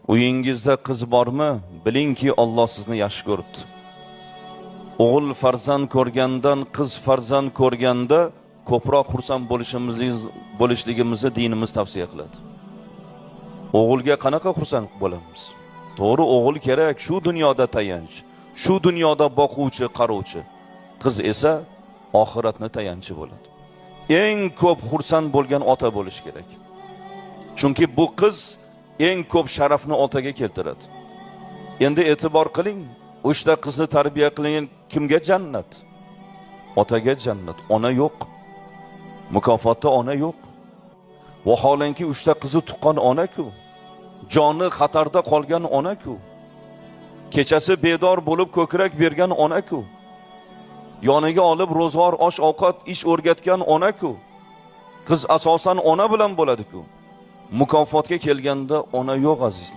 Uyingizda qiz bormi? Bilingki, Alloh sizni yaxshi ko'ribdi. O'g'il farzand ko'rgandan qiz farzand ko'rganda ko'proq xursand bo'lishligimizni dinimiz tavsiya qiladi. O'g'ilga qanaqa xursand bo'lamiz? To'g'ri, o'g'il kerak, shu dunyoda tayanch, shu dunyoda boquvchi, qarovchi. Qiz esa oxiratni tayanchi bo'ladi. Eng ko'p xursand bo'lgan ota bo'lish kerak. Chunki bu qiz eng ko'p sharafni otaga keltiradi. Endi e'tibor qiling, uchta qizni tarbiya qilingan kimga jannat? Otaga jannat, ona yo'q. Mukofotda ona yo'q. Vaholanki uchta qizi tuqqan ona-ku, joni xatarda qolgan ona-ku, kechasi bedor bo'lib ko'krak bergan ona-ku, yoniga olib ro'zg'or, osh ovqat, ish o'rgatgan ona-ku. Qiz asosan ona bilan bo'ladi-ku. Mukofotga kelganda ona yo'q, azizlar.